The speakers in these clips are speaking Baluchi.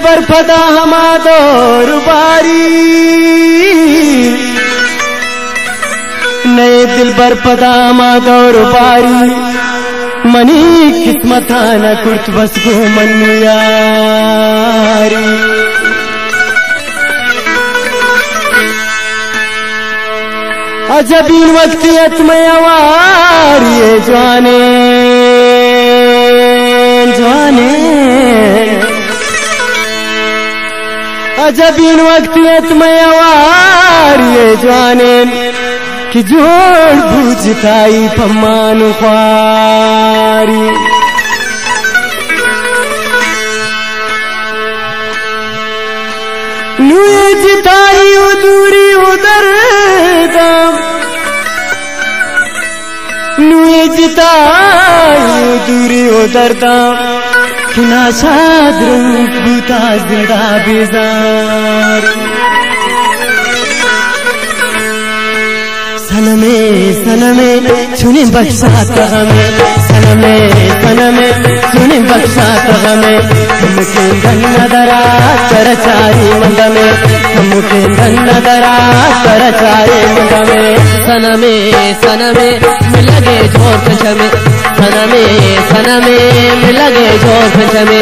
پر پدا ہما دور باری، نئے دلبر پدا ہما دور باری، منی قسمت ءَ نہ کرت بس گوں من یاری۔ عجبیں وقتے ات مئے ہواری ءِ جوانیں، جوانیں۔ عجبیں وقتے ات مئے ہواری ءِ جوانیں، کہ جوڑ بوت جتائی پہ مان ءُ خواری۔ نوں اے جتائی ءُ دوری ءُ درداں، نوں اے جتائی ءُ دوری ءُ درداں، کہ ناشاد روپ بوتا زندہ بیزار۔ صنمے، صنمے، چنیں بخشاتہ غمے، صنمے، صنمے، چنیں بخشاتہ غمے، کمکیں ڈن ندرا تر چاری مندمے، کمکیں ڈن ندرا تر چاری مندمے۔ صنمے، صنمے، ملگے جوڑ چمے، صنمے، صنمے، ملگے جوڑ چمے،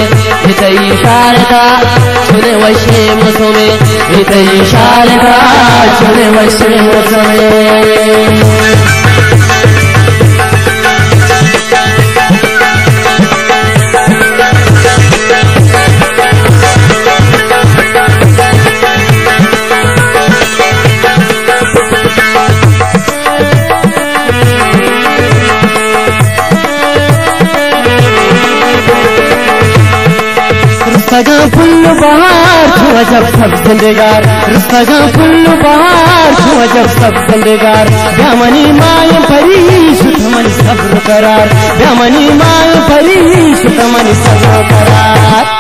تئی اشارتا چنے وشیں موسمے، تئی اشارتا چنے وشیں موسمے۔ رستگاں پل ءُ بہار چو عجب سبز ڈگار، رستگاں پل ءُ بہار چو عجب سبز ڈگار، بیا منی ماہ پری شت منی صبر ءُ قرار، بیا منی ماہ پری شت منی صبر ءُ قرار۔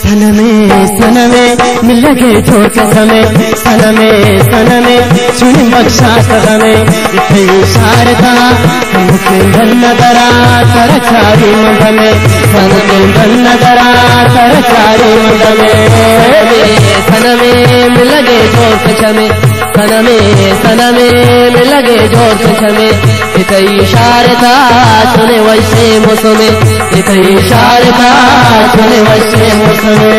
صنمے، صنمے، ملگے جوڑ چمے، صنمے، صنمے، چنیں بخشاتہ غمے، تئی اشارتا، کمکیں ڈن ندرا تر چاری مندمے، کمکیں ڈن ندرا تر چاری مندمے۔ صنمے، صنمے، ملگے جوڑ چمے، صنمے، صنمے، ملگے جوڑ چمے، تئی اشارتا چنے وشیں موسمے، تئی اشارتا چنے وشیں موسمے۔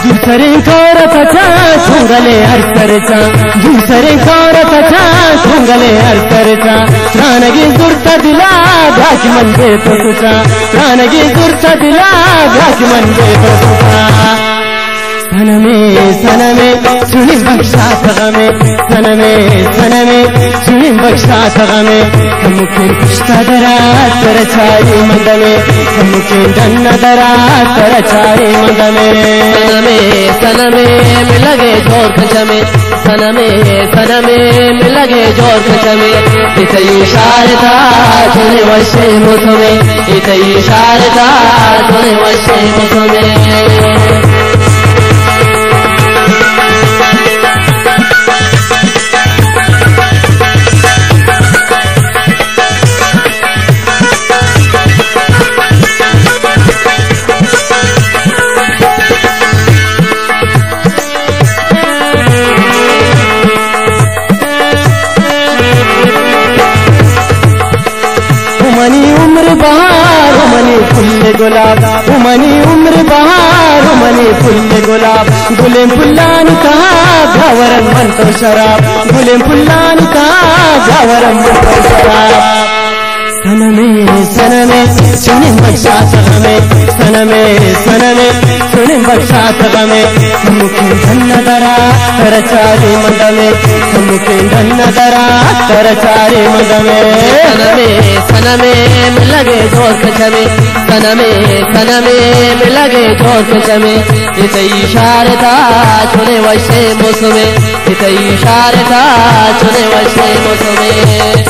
دوسریں کار تچا چنگلے ہر سر چا، دوسریں کار تچا چنگلے ہر سر چا، ترانگی زرت دلا بھاگ من بے تو سچا، ترانگی زرت دلا بھاگ من بے تو سچا۔ صنمے، صنمے، چنیں بخشاتہ غمے، صنمے، صنمے، چنیں بخشاتہ غمے، کمکیں پشتا درا تر چاری مندمے، کمکیں ڈن درا تر چاری مندمے۔ صنمے، صنمے، ملگے جوڑ چمے، صنمے، صنمے، ملگے جوڑ چمے، تئی اشارتا چنے وشیں موسمے، تئی اشارتا چنے وشیں موسمے۔ او منی عمر بہار، او منی پھل گلاب، او منی عمر بہار، او منی پھل گلاب، گلیں پھلانی تہا بیا ورن من تو شراب، گلیں پھلانی تہا بیا ورن من تو شراب۔ صنمے، صنمے، چنیں بخشاتہ غمے، صنمے، صنمے، چنیں بخشاتہ غمے، کمکیں ڈن درا تر چاری مندمے، کمکیں ڈن درا تر چاری مندمے۔ صنمے، صنمے، ملگے جوڑ چمے، صنمے، صنمے، ملگے جوڑ چمے، اے تئی شارتا چنے وشے موسمے، اے تئی شارتا چنے وشے موسمے۔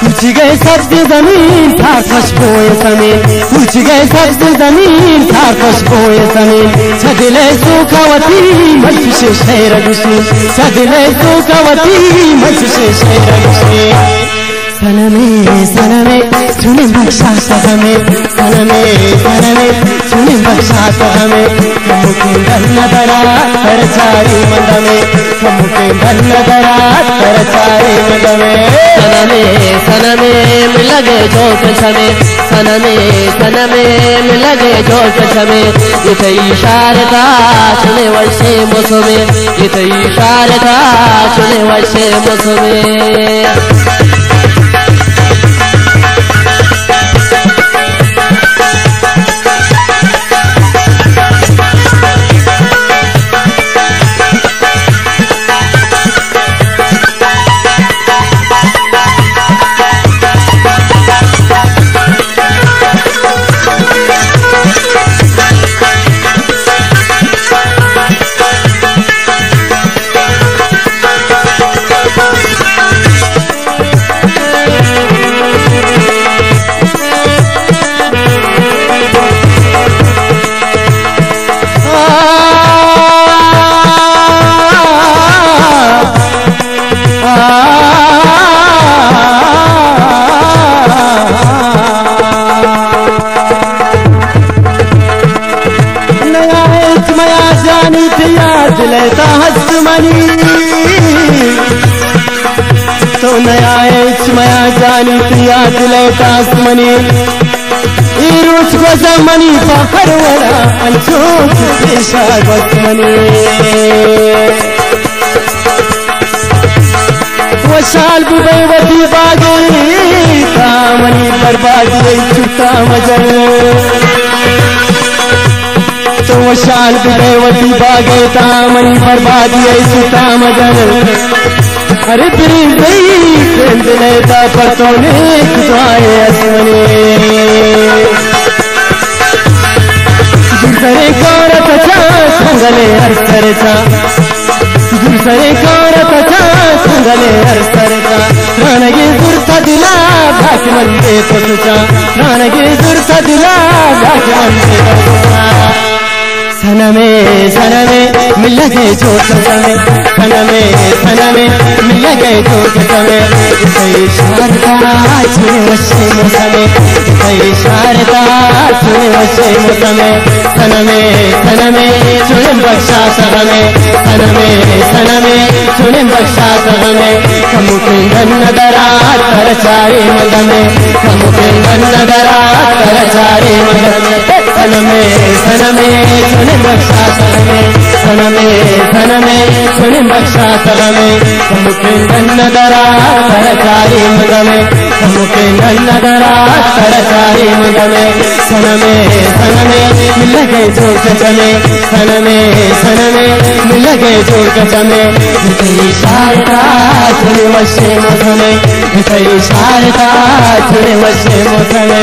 کوچگئے سبز زمین، سار خوشبوئے زمین۔ کوچگئے سبز زمین، سار خوشبوئے زمین۔ چہ دلئے سوکا وتی من چشیں شعر گوشیں۔ چہ دلئے سوکا وتی من چشیں شعر گوشیں۔ صنمے، صنمے، چنین بخشا صنمے۔ صنمے، صنمے، چنین بخشا صنمے۔ کمکیں دن ندرا تر چاری مدمے۔ کمکیں دن ندرا تر چاری مدمے۔ صنمے، صنمے، ملگے جو چشمے۔ صنمے، صنمے، ملگے جو چشمے۔ اے تئی شارتا چنے وشے موسمے۔ اے تئی شارتا چنے وشے موسمے۔ نیا ہچ میا جانی تئی یاد دلئے تا ہست منی۔ تو نیا ہچ میا جانی تئی یاد دلئے تا ہست منی۔ اے روچ گوزہ منی پہ ہر وڑا انچو کہ پیشا گوست منی۔ وشحال ببئے وتی باگے تا منی بربادی ءِ چٹا مجن۔ تو وشحال ببئے وتی باگے تا منی بربادی ءِ چٹا مجن۔ ارے پریزئی سندلے تا پر تو نیک دعائے اسمنے۔ دور سرے کار تچا سنگلے ہر سر چا۔ دور سرے کار تچا سنگلے ہر سر چا۔ رانگے زرتا دلا باک من دے تو سچا۔ رانگے زرتا دلا باک من دے تو سچا۔ صنمے، صنمے، ملگے جو قسمے۔ صنمے، صنمے، ملگے جو قسمے۔ تئی شارتا چنے وشے موسمے۔ تئی شارتا چنے وشے موسمے۔ صنمے، صنمے، چنین بخشا صنمے۔ صنمے، صنمے، چنین بخشا صنمے۔ کمکیں دن ندرا تر چاری مدمے۔ کمکیں دن ندرا تر چاری مدمے۔ صنمے، صنمے، چنین بخشا صنمے۔ صنمے، صنمے، چنین بخشا صنمے۔ کمکیں دن ندرا تر چاری مدمے۔ کمکیں دن ندرا تر چاری مدمے۔ صنمے، صنمے، ملگے جو قسمے۔ صنمے، صنمے، ملگے جو قسمے۔ تئی شارتا چنے وشے موسمے۔ تئی شارتا چنے وشے موسمے۔